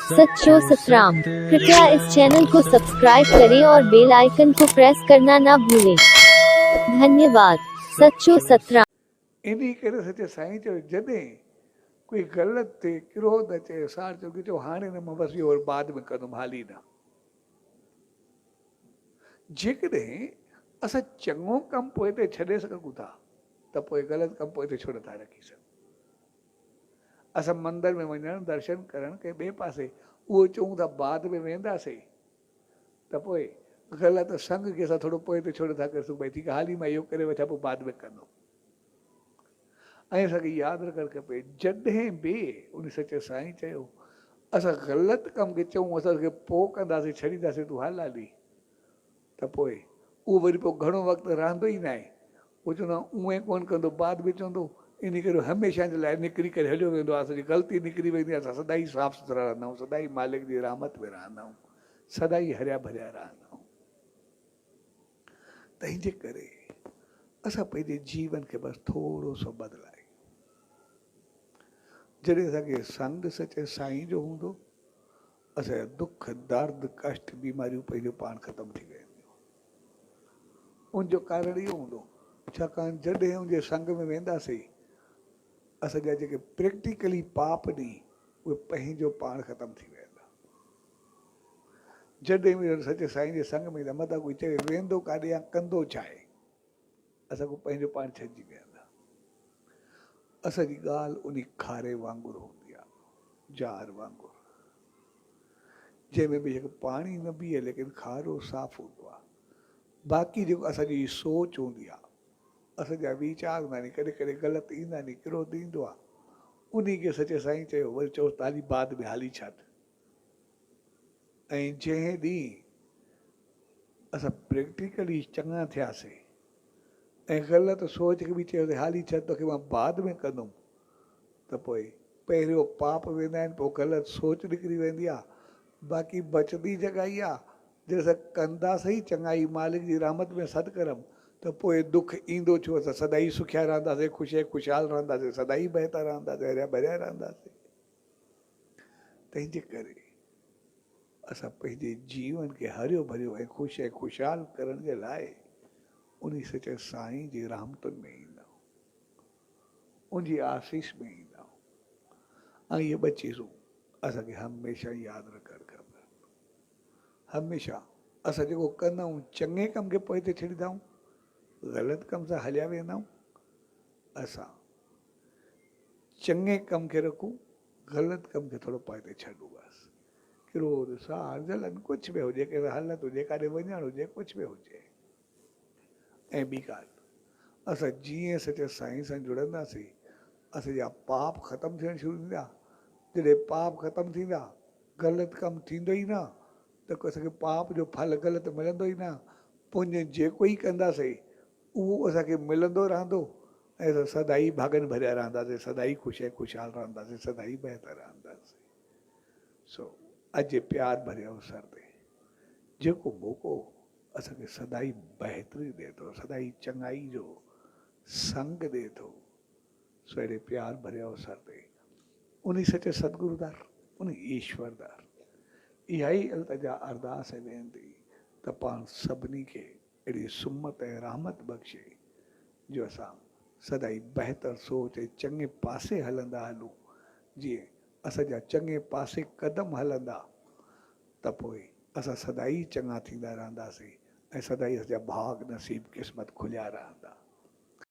सच्चो सतराम। कृपया इस चैनल को सब्सक्राइब करें और बेल आइकन को प्रेस करना ना भूलें। धन्यवाद। सच्चो सतराम। انهي ڪري سچي سائين چيو جڏهن ڪوئي غلط ٿئي، ڪروڌ اچي، ساڙ چوڪي چئو هاڻي نه مان بس اهو وري بعد ۾ ڪندم حالي نه. جيڪڏهن اسان چڱو ڪم پوئتي ڇڏي سگهون ٿا ته پوء غلط ڪم پوئتي ڇو نٿا رکي سگهون. اسان مندر ۾ وڃڻ، درشن ڪرڻ، ڪنهن ٻئي پاسي اهو چئون ٿا بعد ۾ وينداسين ته پوء غلط سنگ کي اسان ٿورو پوئتي ڇو نٿا ڪري سگهون ڀئي ٺيڪ آهي حالي مان اهو ڪري وٺان پوء بعد ۾ ڪندم. ۽ اسان کي ياد رکڻ کپي جڏهن به ان سچي سائين چيو اسان غلط ڪم کي چئون اسان کي پوء ڪنداسين ڇڏينداسين تون هل هلي ته پوء اهو وري پوء گهڻو وقت رهندو ئي ناهي پوء چوندو آهي اونئين ڪونه ڪندو بعد ۾ چوندو انهي ڪري هميشه جي لاء نڪري ڪري هليو ويندو آهي اسان جي غلطي نڪري ويندي آهي اسان سدائين صاف سٿرا رهندا آهيون سدائين مالڪ جي رحمت ۾ رهندا آهيون سدائين هريا ڀريا رهندا آهيون تنهنجي ڪري اسان پنهنجي جيون کي بس ٿورو سو بدلايون. جڏهن اسان کي سنگ سچي سائين جو هوندو، اسان جا دک، درد، ڪشٽ، بيماريون پنهنجو پاڻ ختم ٿي وينديون. ان جو ڪارڻ اهو هوندو، ڇاڪاڻ جڏهن ان جي سنگ ۾ وينداسين، اسان جا جيڪي پريڪٽيڪلي پاپ ني، اهي پنهنجو پاڻ ختم ٿي ويندا. جڏهن به سچي سائين جي سنگ ۾ ايندا، متان ڪوئي چوي ويندو ڪاڏي يا ڪندو ڇا آهي؟ اسان کان پنهنجو پاڻ ڇڏجي ويندا. اسان جي ڳالهه انهي کاري وانگر هوندي آهي، جار وانگر، جنهن ۾ بيشڪ پاڻي نه بيهي ليڪن کارو صاف هوندو آهي. باقي جيڪو اسان جي سوچ هوندي آهي، اسان جا ويچار هوندا آهن، ڪڏهن ڪڏهن غلط ايندا آهن، ڪروڌ ايندو آهي، انهي کي سچي سائين چيو، وري چئوس ته هلي بعد ۾ هلي ڇڏ. ۽ جنهن ڏينهن اسان پريڪٽيڪلي چڱا ٿياسين ۽ غلط سوچ کي به چيوسين حالي ڇڏ توکي مان بعد ۾ ڪندم ته پوء پهريون پاپ ويندا آهن پوء غلط سوچ نڪري ويندي آهي باقي بچندي جڳهه اها جي اسان ڪنداسين ئي چڱائي مالڪ جي رحمت ۾ صد ڪرم ته پوء دک ايندو ڇو اسان سدائين سکيا رهنداسين خوش ۽ خوشحال رهنداسين سدائين بهتر رهنداسين هريا ڀريا رهنداسين. تنهنجي ڪري اسان پنهنجي جيون کي هريو ڀريو ۽ خوش ۽ خوشحال ڪرڻ جي لاء انهي سچي سائين جي رحمتن ۾ ايندا آهيون، ان جي آسيس ۾ ايندا آهيون ۽ اهي ٻه چيزون اسان کي هميشه ياد رکڻ کپن. هميشه اسان جيڪو ڪندا آهيون چڱي ڪم کي پوئتي ڇڏيندا آهيون، غلط ڪم سان هليا ويندا آهيون، اسان چڱي ڪم کي رکون، غلط ڪم کي ٿورو پوئتي ڇڏون بس. ڪروڌ، ساڙ، جلن ڪجهه به هجي، ڪنهن سان هلت هجي، ڪاڏي وڃڻ هجي، ڪجهه به هجي. ۽ ٻي ڳالهه اسان جيئن سچي سائين سان جڙنداسين، اسان جا پاپ ختم ٿيڻ شروع ٿيندا. جڏهن پاپ ختم ٿيندا، غلط ڪم ٿيندو ئي نه ته اسان کي پاپ جو ڦل غلط ملندو ئي نه. پڃ جيڪو ئي ڪنداسين، اهو اسان کي ملندو رهندو ۽ اسان سدائين ڀاڳن ڀريا رهنداسين، سدائين خوش ۽ خوشحال رهنداسين، سدائين بهتر رهنداسين. سو اڄ جي پيار ڀري اوسر تي جيڪو موقعو اسان کي سدائين بهتري ڏئي ٿو، سدائين چڱائي جو سنگ ڏئي ٿو، سو اهڙي پيار ڀري اوسر تي انهي سچي ستگرو در، انهي ايشور در اها ئي التجا، ارداس ۽ وينتي ته پاڻ سڀني کي اهڙي سمت ۽ رحمت بخشي جو اسان سدائين بهتر سوچ ۽ چڱي پاسي هلندا هلون، جيئن اسان جا چڱي پاسي قدم هلندا ته پوء اسان سدائين چڱا ٿيندا رهنداسين ۽ سدائين اسان جا ڀاڳ نصيب قسمت کليا رهندا.